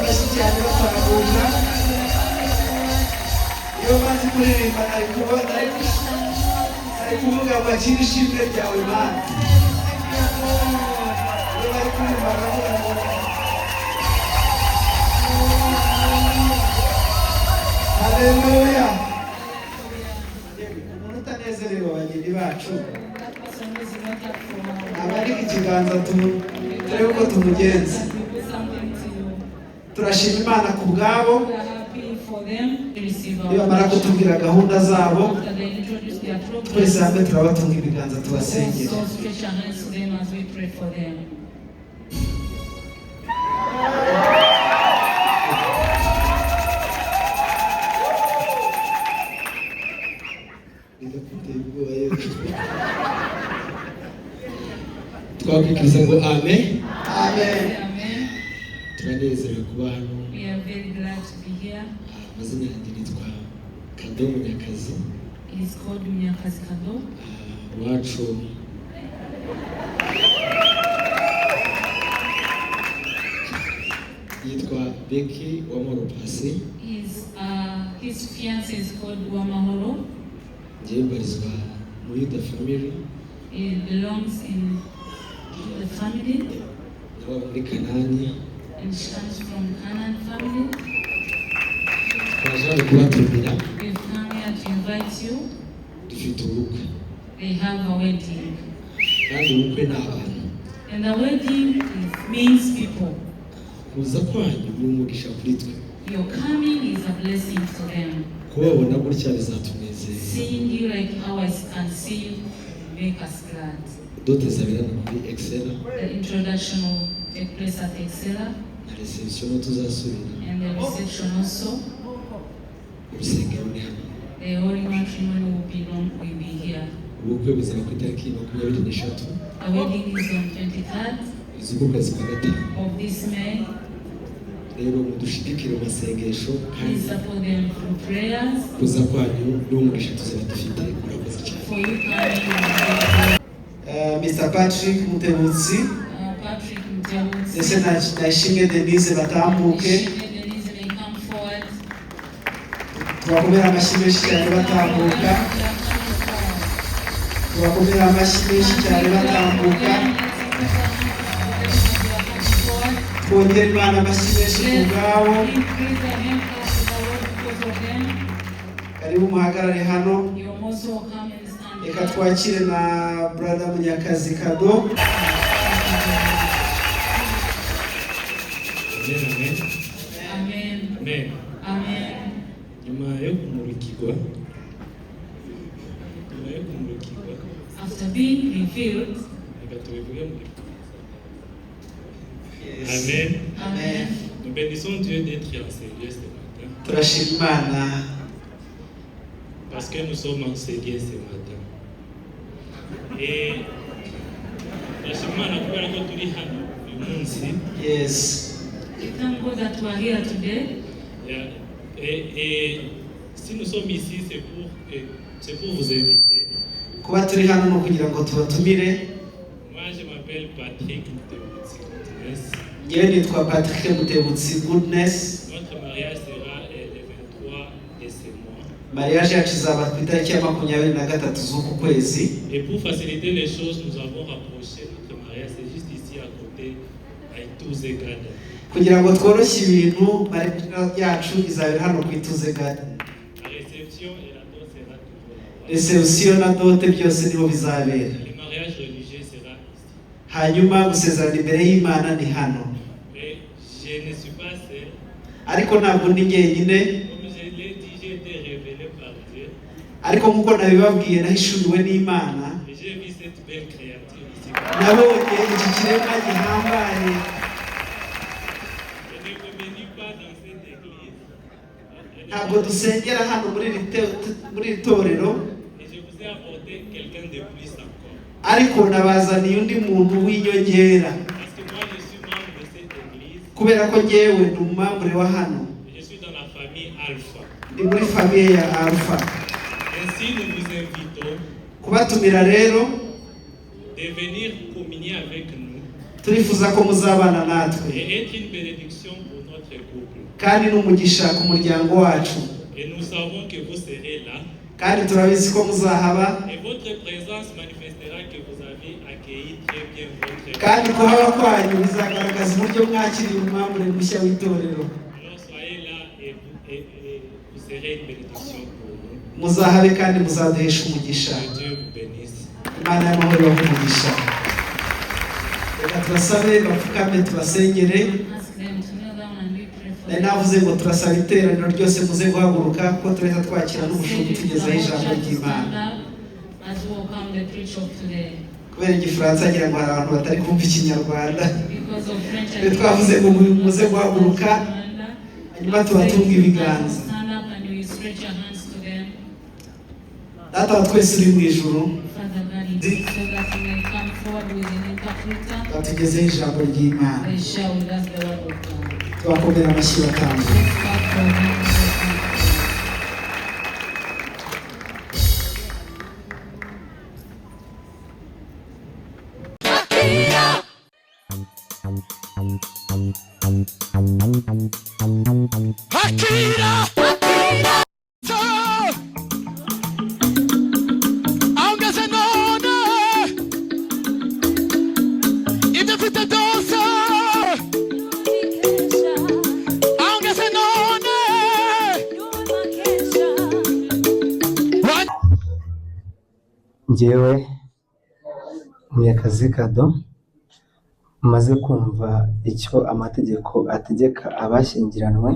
Amashyi cyane batambuka. Iyo bazi kuririmba, nari kuba nari kuvuga ngo akire ishimwe ryawe Mana. Iyo bari kuririmba baravuga ngo haleluya. Umuntu utanezerewe abageni bacu, That person who is not up for abarika ikiganza turebe uko tumugenza. We put something to Turashima Imana ku bwabo. We are happy for them to receive our Nibamara kutubwira gahunda zabo, After they introduce their program, twese hamwe turabatunga ibiganza tubasengere. also stretch our hands to them as we pray for them. Bidakuteye ubwoba yewe. Twakwikiriza ngo amen. Amen. Amen. Turanezerewe kuba hano. We are very glad to be here. Amazina yanjye nitwa Kado Munyakazi. He's called Munyakazi Kado. Iwacu yitwa Becky Uwamahoro Pasi. His fiance is called Uwamahoro. Ngewe mbarizwa muri the family. He belongs in the family nawe muri Kanani. And she comes from Canaan family. Twaje hano kubatumira. We've come here to invite you. Dufite ubukwe. They have a wedding. Kandi ubukwe ni abantu. And the wedding means people. Kuza kwanyu ni umugisha kuri twe. Your coming is a blessing to them. Kubabona gutya bizatunezeza. Seeing you like how I can see you make us glad. Dot izabera hano kuri Excella. The introduction will take place at Excella Na reception no tuzasubira. And the reception also. Urusengero ni hano. The holy matrimony will be here. Ubukwe buzaba ku itariki 23 The wedding is on 23rd z'uku kwezi kwa gatanu. Of this May. Rero mudushigikire mu masengesho kandi Please support them through prayers. kuza kwanyu n'umugisha tuzaba dufite. Murakoze cyane. For you coming, Mr. Patrick Mutebutsi Patrick Mutebutsi. ndetse na Ishimwe Denise batambuke. Ishimwe Denise may come forward. Tubakomere amashyi menshi cyane batambuka. Tubakomere amashyi menshi cyane batambuka. Twongere Imana amashyi menshi ku bwabo. Karibu muhagarare hano. Reka twakire na brother Munyakazi Kado. Amen, amen. Amen. Amen. Amen. Nyuma yo kumurikirwa, After being revealed, reka tubivuge mu Amen. Amen. Nous bénissons Dieu d'être en ces lieux ce matin Turashima Imana parce que nous sommes en ces lieux ce matin. Et turashima Imana kubera ko turi hano uyu munsi. We thank God that we are here today. Et si nous sommes ici, c'est pour vous inviter. Kuba turi hano ni ukugira ngo tubatumire. Moi, je m'appelle Patrick Mutebutsi Goodness. Ngewe nitwa Patrick Mutebutsi Goodness. Notre mariage sera le 23 de ce mois. Mariage yacu izaba ku itariki ya 23 z'uku kwezi. Et pour faciliter les choses, nous avons rapproché notre mariage. C'est juste ici à côté, à Ituze Garden. Kugira ngo tworoshye ibintu, mariage yacu izabera hano ku Ituze Garden. La réception et la dot sera toujours là-bas. Reception na dot byose niho bizabera. Le mariage religieux sera ici. Hanyuma gusezerana imbere y'Imana ni hano. Mais je ne suis pas seul. Ariko ntabwo ndi njyenyine. Comme je l'ai dit, j'ai été révélé par Dieu. Ariko nk'uko nabibabwiye, nahishuriwe n'Imana. Et j'ai vu cette belle créature ici. Nabonye iki kiremwa gihambaye. Je ne communie pas dans cette église. Ntabwo dusengera hano muri iri torero. Et je vous ai apporté quelqu'un de plus encore. Ariko nabazaniye undi muntu w'inyongera. Parce que moi, je suis membre de cette église. Kubera ko ngewe ndi umumembre wa hano. Et je suis dans la famille Alpha. Ndi muri famille ya Alpha. Ainsi, nous vous invitons Kubatumira rero de venir communier avec nous. Turifuza ko muzabana natwe et être une bénédiction pour notre couple. Kandi n'umugisha ku muryango wacu. Et nous savons que vous serez là Kandi turabizi ko muzahaba et votre présence manifestera que vous avez accueilli très bien votre kandi kuhaba kwanyu bizagaragaza uburyo mwakiriye umwambure mushya w'itorero. Alors soyez là et vous serez une bénédiction pour nous. Muzahabe kandi muzaduhesha umugisha. Que Dieu vous bénisse. Imana y'amahoro ibahe umugisha. Reka tubasabe bapfukame tubasengere. Ask them to kneel down and we pray for Nari them. navuze ngo turasaba iteraniro ryose muze guhaguruka kuko turahita twakira n'umushumba utugezaho ijambo ry'Imana. Stand up as we welcome the preacher of today. Kubera igifaransa ngira ngo hari abantu batari kumva ikinyarwanda. Because of French, I Twe twavuze ngo muze guhaguruka hanyuma tubatunge ibiganza. Stand up and you stretch your hands to them. Data wa twese uri mu ijuru Father God, so that you may come forward with an interpreter. batugezeho ijambo ry'Imana. They share with us the word of God. Tubakomera amashyi batambuka. Let's clap for them. Akira! Aho ngeze none ibyo mfite byose aho ngeze none. Njyewe Munyakazi Kado maze kumva icyo amategeko ategeka abashyingiranywe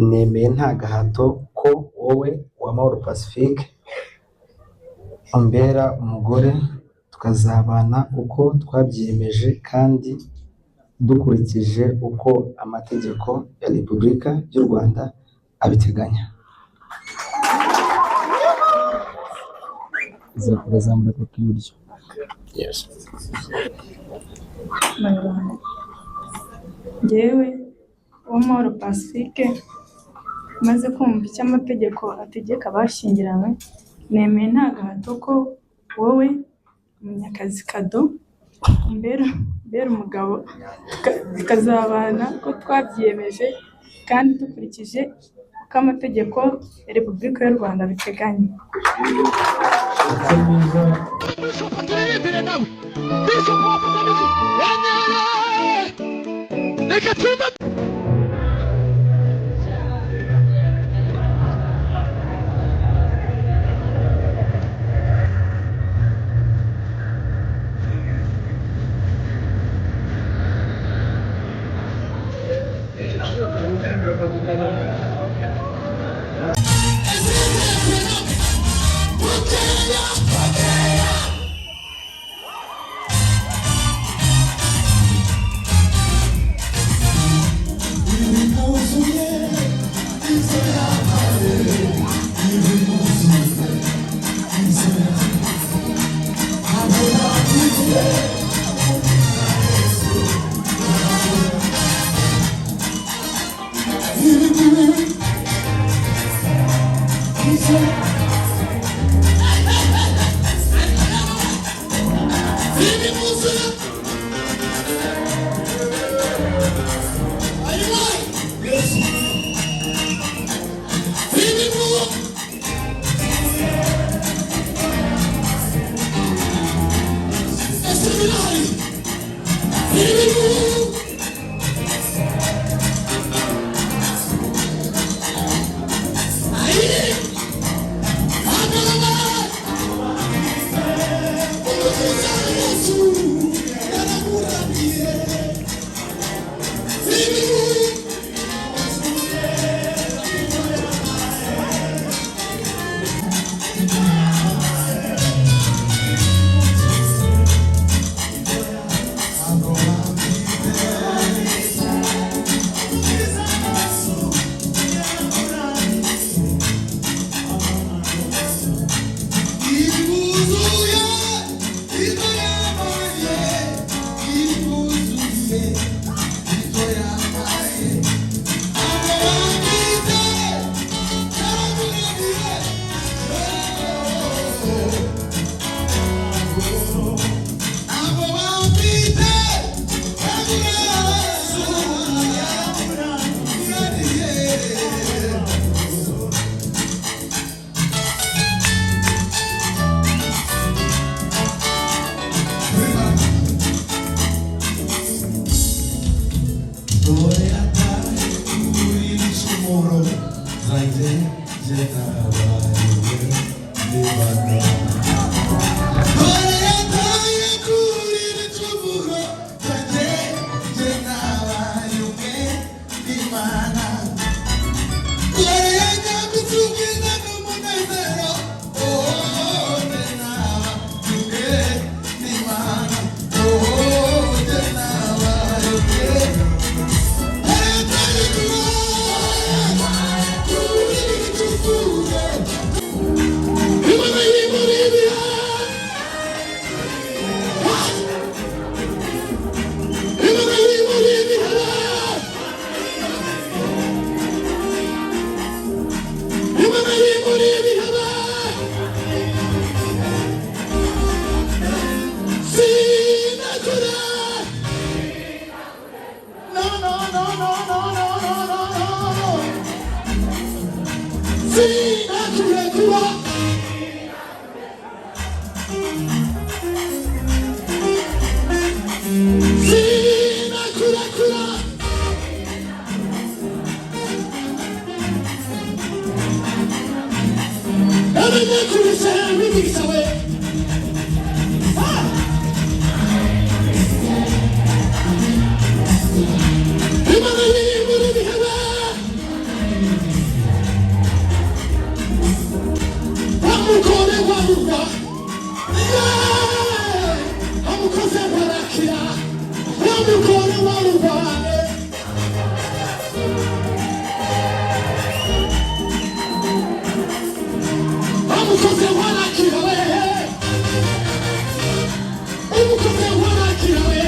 nemeye nta gahato ko wowe Uwamahoro Pacifique umbera umugore tukazabana uko twabyiyemeje kandi dukurikije uko amategeko ya Repubulika y'u Rwanda abiteganya. Urazamura akaboko k'iburyo. Abanyarwanda njyewe Uwamahoro Pacifique maze kumva icyo amategeko ategeka abashyingiranywe nemeye nta gahato ko wowe Munyakazi Kado umbera umugabo tukazabana ko twabyiyemeje kandi dukurikije uko amategeko ya Repubulika y'u Rwanda abiteganya. Bishop turirimbire nawe Bishop wafatanyije yenyere reka twumve. Jye nabaye n'Imana. Dore yataye kuri ibicumuro byanjye, jye nabaye umwe n'Imana. Dore yanyambitse ubwiza n'umunezero, oh, jye nabaye umwe n'Imana. Oh, jye nabaye umwe. Dore yataye kuri ibicumuro. Imana yimura ibihe. Imana yimura ibihe. Imana yimura ibihe. Sinakure. No, no, no, no, no, no, no, no, no. Sinakurekura. Sinakurekura. Abanyakurisha bigisha we. Ah! Imana yimura ibihebe. Amukore warurwa. Yeah! Amukoze warakira. Amukore warurwa. Amukoze warakira we. Umukoze warakira we.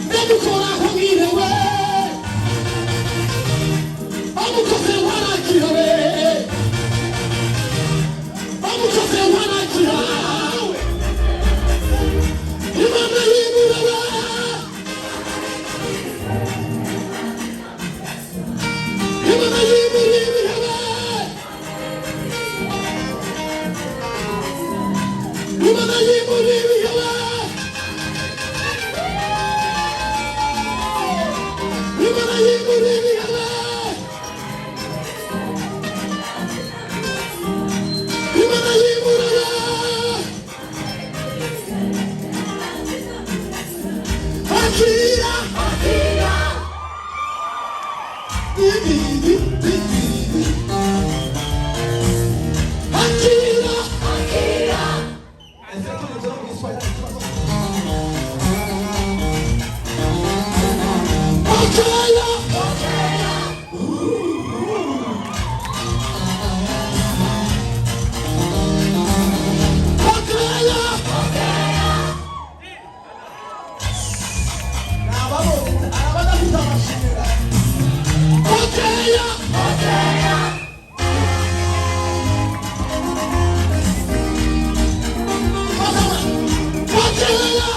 Ndamukoraho nkire we. Amukoze warakira we. Amukoze warakira we. Imana yimura we. Imana yimura ibihe we. Imana yimura ibihe we. Imana yimura ibihe we. Imana yimura we. Akira. Akira. Ibi, ibi, ibi. Akira. Akira. Akira. Akira. Abadafite amashanyarazi. Akira. Akira. Akira.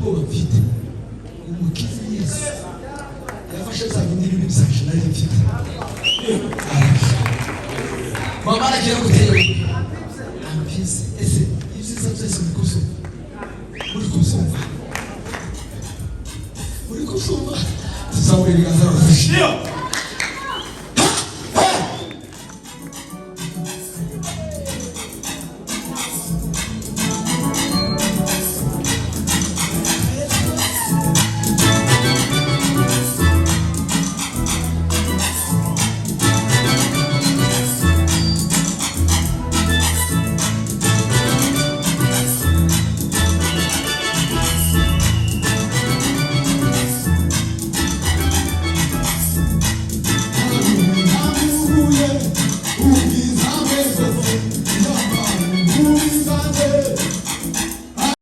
Bwoba mfite. Umukiza Yesu yafashe bya bindi bibi byanje nari mfite, mama aragira gutera ambizi. Ese ibyiza byose muri kubyumva? Muri kubyumva? Muri kubyumva? Tuzamura ibiganza.